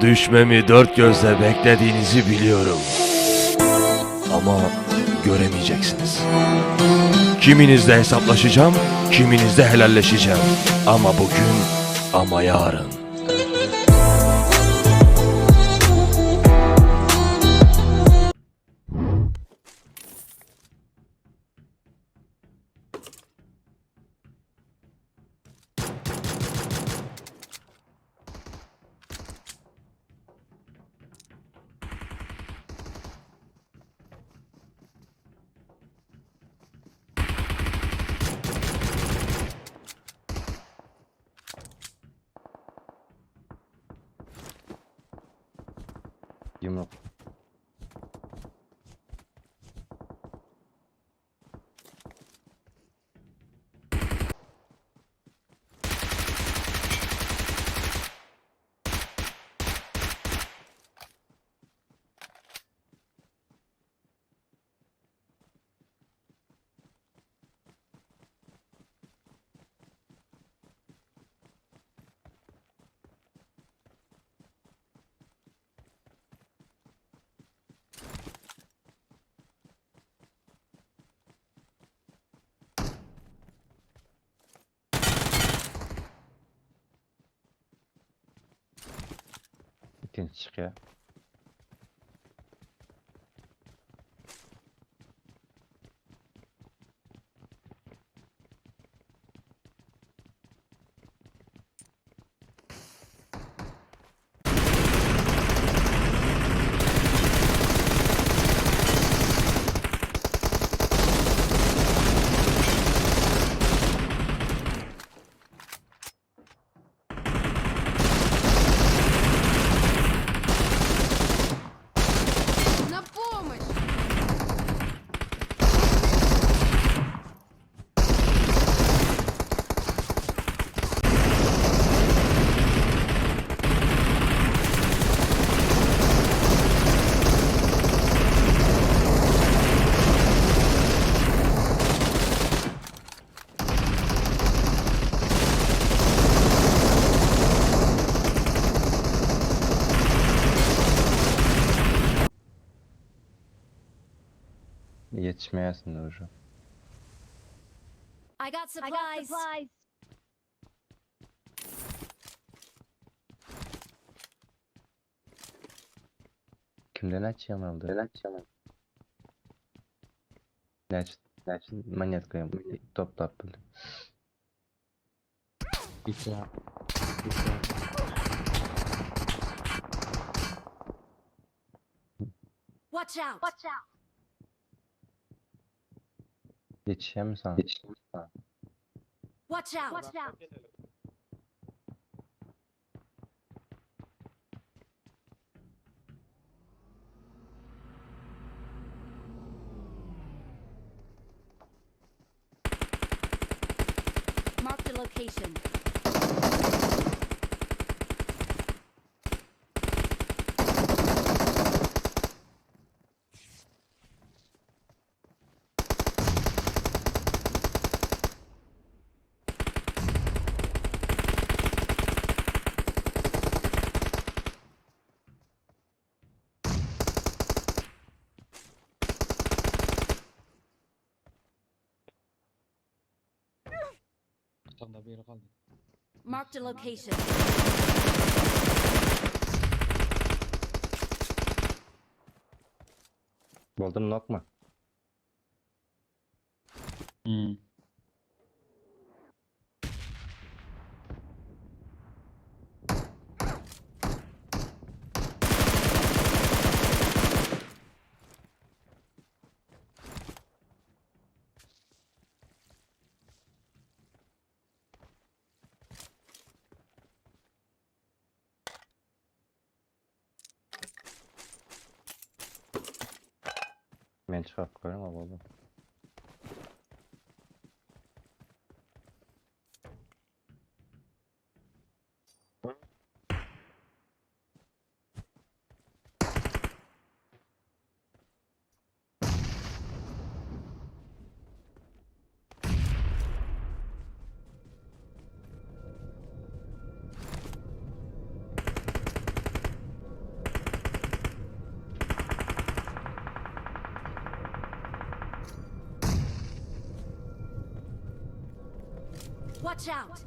Düşmemi dört gözle beklediğinizi biliyorum. Ama göremeyeceksiniz. Kiminizle hesaplaşacağım, kiminizle helalleşeceğim. Ama bugün, ama yarın. Yumruk. İkinci çykýar. На помощь! Ýetişmeýärsin uje. I got supplies. Kimden açýan aldy? Açýan. Näç, näç monetka toplap bildim. Watch out! Watch out! Ýetişýärmi sana? Ýetişýärmi sana? Watch out! Watch out! Mark the location. Tam bir yere kaldı. Mark the location. Boldum nokma. Hmm. Men çykyp görüm boldy. Watch out!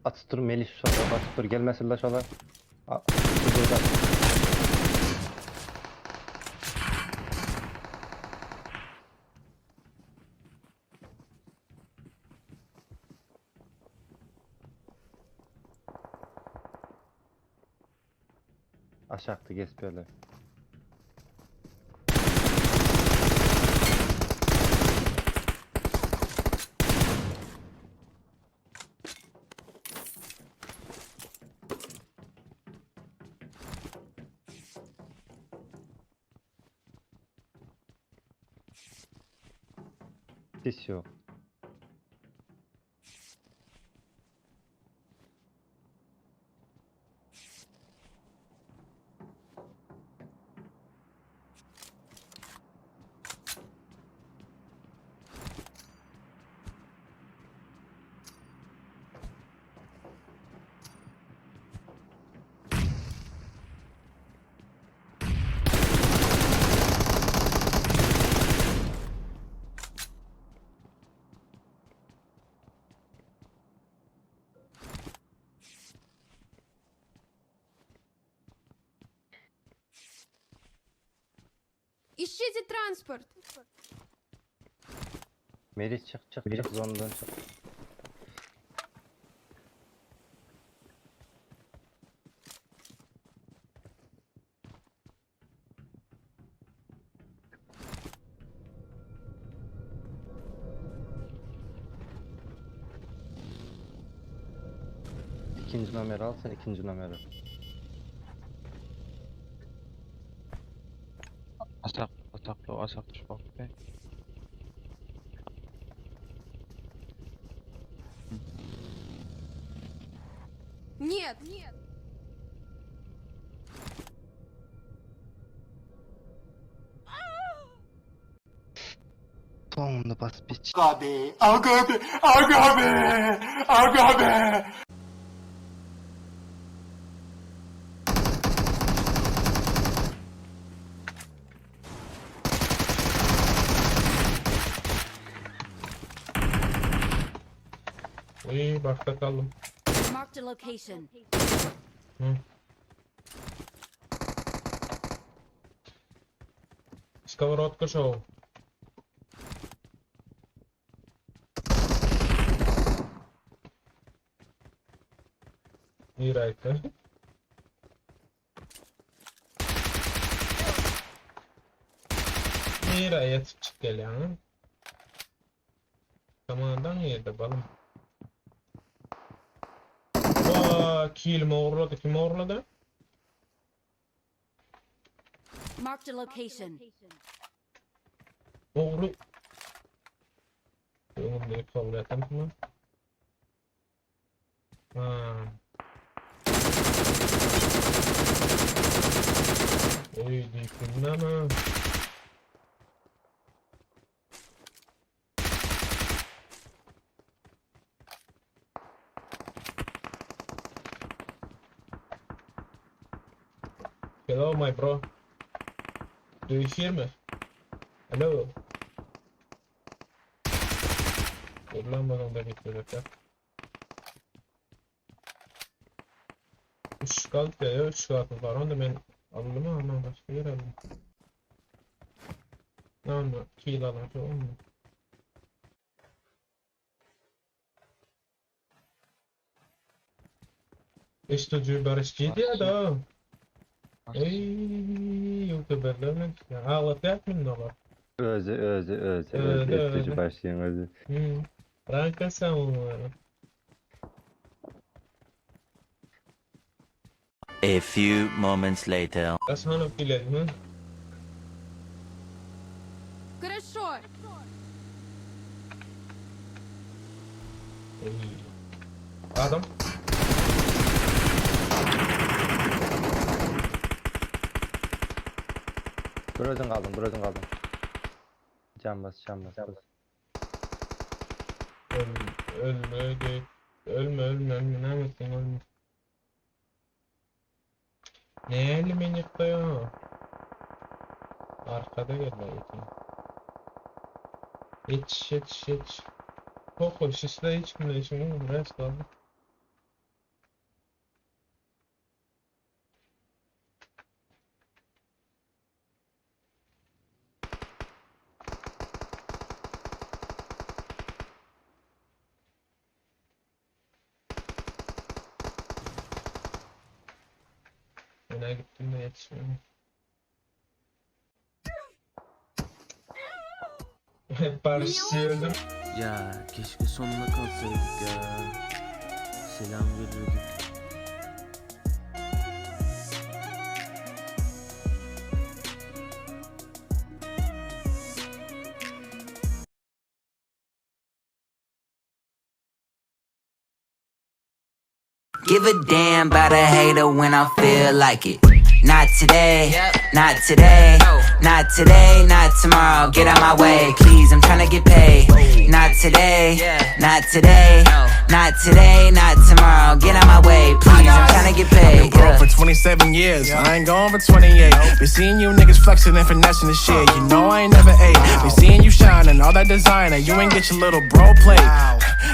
Atyp dur Melis şolar basyp dur gelmesinler şolar. A- Burada. Aşakta gezip Sis yok. Ищите транспорт! Melih çık çık çık zondan çık. İkinci nomeri al sen ikinci nomeri. Aşak, aşakla, aşak düşüp bak be. Нет! Нет! Sonunda bas biç. Aga be! Aga be! Uy bakta kaldım. Marked a location. Сковородка шоу. Niraytda. Nira ýetip çyk gelýän. Zamandan ýerde balım. Aa, kill mi ogurlady, kim ogurlady? Marked a location. Ogry. Öňümde kabul etdim kimi? Ha. Ey diýipdim ama. Hello my bro. Do you hear me? Hello. Dur lan bana da bekliyor ya. Üç kaldı ya, üç kaldı var. Onu da ben aldım ama başka yer aldım. Tamam, kill alalım, tamam mı? Eştocu barışçıydı ya da. Ey, youtuberler mi? Ya ağlatyak mı ne var? Özi özi özi Özi, özi özi özi. başlayayım özi. Hmm. Ranka sen onları. A few moments later. Hasanov biledimi? Хорошо. Adam. Bir özün kaldın, bir özün kaldın. Can bas, can bas. bas. Öl, ölme, öl, ölme, ölme, ölme, ne etsin ölme. Ne elimi yıkıyor? Arkada gelme yetin. Hiç, hiç, hiç. Poco, şişle hiç kimle işim yok, rest aldı. Öne gittim de yetişmiyorum. Barış'ı öldüm. Ya keşke sonuna kalsaydık ya. Selam verirdik. Give a damn about a hater when I feel like it. Not today, not today, not today, not tomorrow. Get out my way, please. I'm tryna get paid. Not today, not today, not today, not tomorrow. Get out my way, please. I'm tryna get paid. Been broke for 27 years, I ain't going for 28. Been seeing you niggas flexing and finessing the shit. You know I ain't never ate. Been seeing you shining, all that designer. You ain't get your little bro played.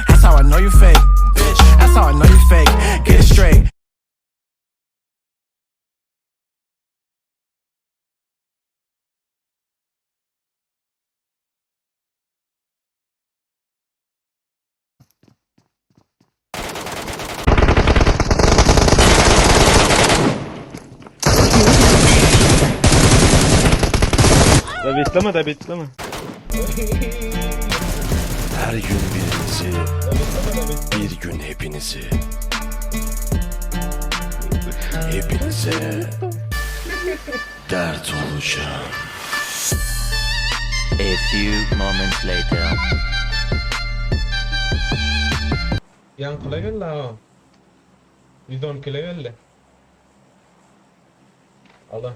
That's how I know you fake, bitch. That's how I know you fake. Get it straight. Da bekleme da bekleme. Her gün birinizi, bir gün hepinizi. Hepinize dert olacağım. A few moments later. Yankıla geldi ha. 110 kilo geldi. Allah.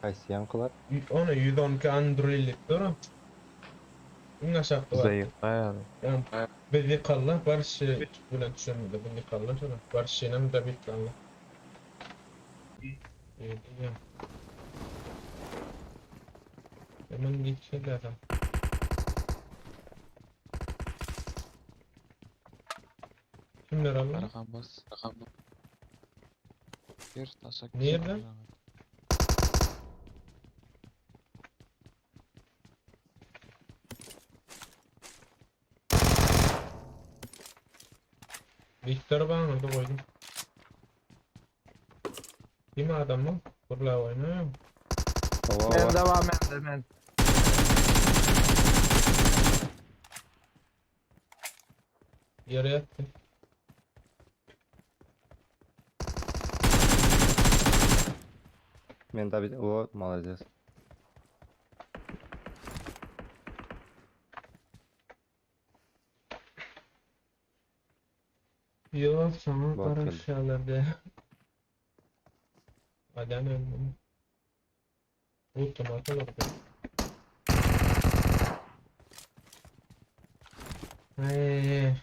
Kaysi yankılar. Onu 112 Android'lik dur. Iň aşakda var. Zayıf bayağı. Yani biz yıkalla barış bilen düşemedi. Biz yıkalla şuna. Barış yine de bitti Allah. Ya. Hemen geçelim adam. Kimler Allah? Arkam bas. Arkam bas. Bir taşak. Nerede? Viktor bana orada koydum. Kim adamı? Burla oynuyor. Ova, Ben ova. devam ben de ben. Yere yattı. Men de bir o молодец. Yok sana Bak para geldi. aşağılarda. Adam öldü. Bu tomato var. Ay.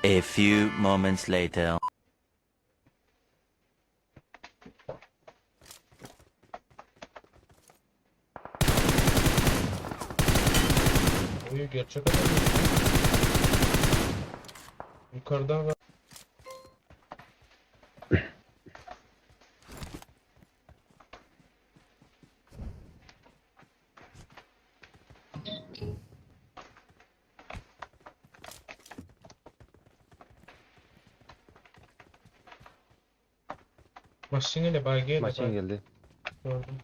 A few moments later. Oyu gerçek adam. Yukarıda var. Maşin ile bagiye de Maşin bak. geldi. Gördüm.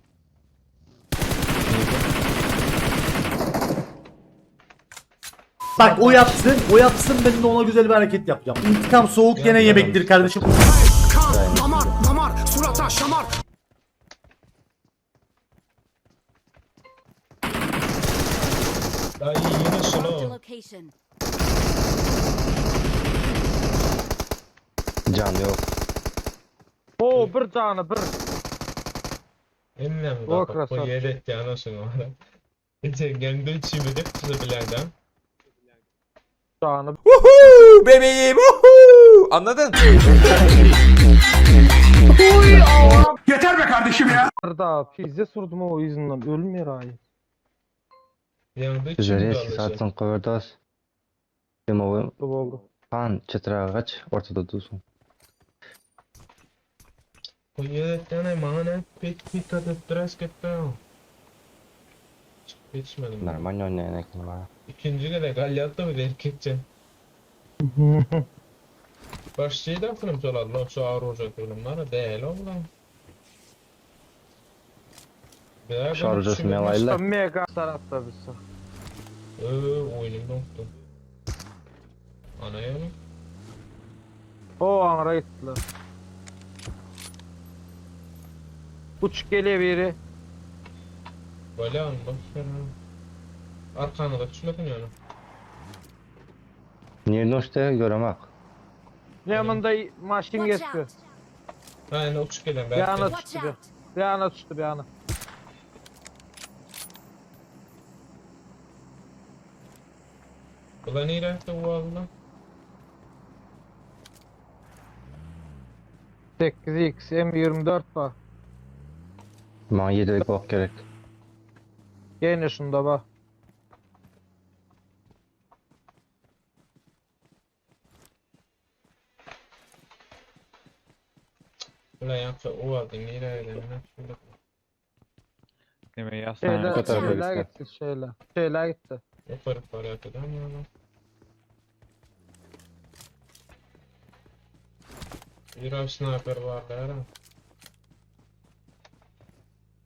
Bak o yapsın, o yapsın ben de ona güzel bir hareket yapacağım. İntikam soğuk gene yemektir kardeşim. Dayı yine Marked a slow. location. Can yok. O bir canı bir. Emmem O da bu krasavçik. yere yanasın ona. Kendi içimi de bilen Canı Bebeğim uhu! Anladın? bir daha. Pizze surdum o yüzünden. Ölmüyor ay. Yanında Üzeri içimi eski saatin kıvırdas. Demowy Oldu. pan çıtırağaç ortada dursun. Bu yere mana pek dikkat ettirez gitti. Geçmedim. Normal oynayan ekran var. İkinci gezek alýatda bir erkekçe. Başçıydı akılım solarlar, şu ağır olacak bölümler değil oğlum. Şu arıcası melayla. Mega tarafta birisi. Ööö oyunum yoktu. Ana yani. O aňra gitdiler. Uç geliyor biri. Böyle an bak sen. Arkanı da düşmedin yani. Niye işte göremek. Yanında maşin Watch geçti. out! Ha yani uçuk gelen Bir ana belki. Watch tuttu bir. out! Bir ana tuttu bir ana. Ulan iyi bu valla. 8x M24 var. Bana yedilik ok gerek. Gene şunda bak. Ulan yapsa o vardı niye öyle Şeyler, Bu tarafa şeyler gitti. gitti şeyler. Şeyler gitti. Yukarı yukarı yapıyor ama. Bir sniper var da.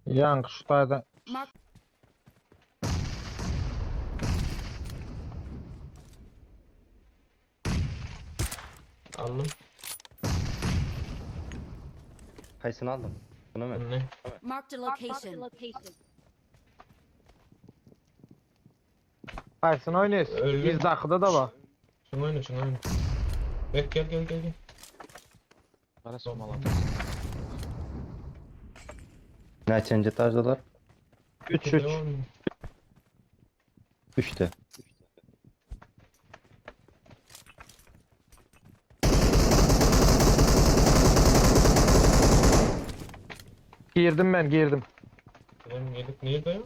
Yan şu tayda. Mark Aldım. Kaysını aldım. Bunu mu? Ne? marked a location. Kaysın oynuyoruz. Öldü. Biz dakikada da var. Şunu oyna şunu oyna. Bek gel gel gel gel. Neçinci tarzdalar? 3 3. Devam. Üçte. Girdim ben girdim. Benim gelip nerede ya?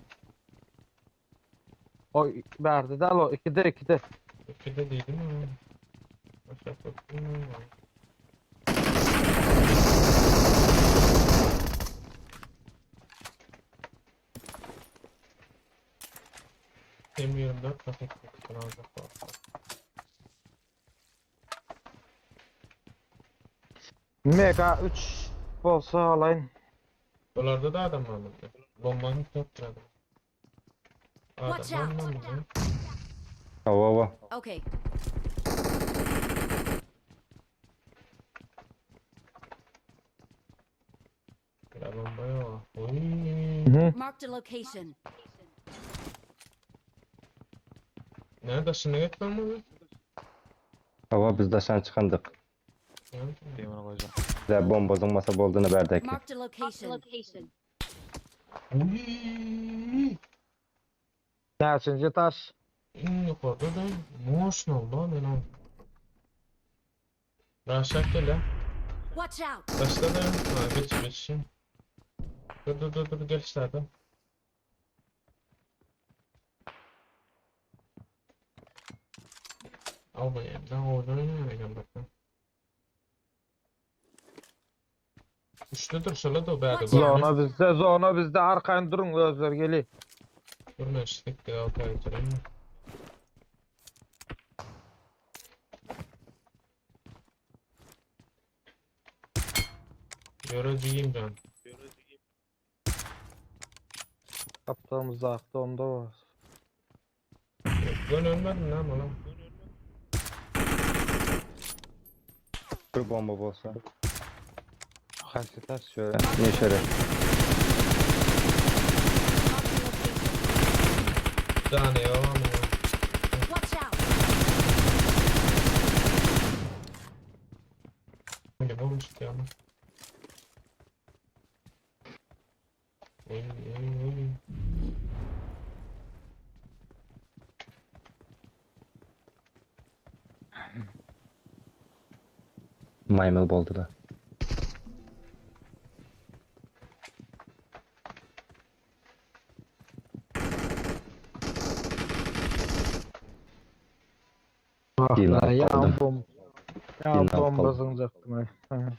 O verdi de o 2'de 2'de. İkide değil mi? Aşağı bakayım. M24 paket kutusunu alacak bu hafta. Mega 3 bolsa alayım. Buralarda da adam var burada. Bombanı tuttur adam. Watch Adam out. var mı? Hava hava. Okay. Ya bomba yok. Oy. Marked a location. Nerede şimdi gitmem mi? Hava biz daşan çıkandık. Bize bomba zıngmasa bolduğunu berdeki. Marked a location. Oy. Neçinci taş? En yukarıda da motion oldu ben o. Raşak gel ya. Watch out! Başla da ha, geç geç. Dur dur dur dur gel işte Al bunu evden oradan oynayacağım bak. Üçlüdür şöyle de berde. Zona bizde zona bizde arkayın durun özler geliyor. Durma işte altı ay oturayım mı? Göreceğim ben. Yaptığımız da aktı onda var. Ben ölmedim lan oğlum. Bir bomba bolsa. Haýsy taş şöyle. Ne şöyle. Marked a location. Bir tane ya ama. Watch out! Ne bomba çıktı ama. Oy oy oy. Maymul boldy da. Yine aldım. Ya Yine bomba aldım. zınacaktım ha.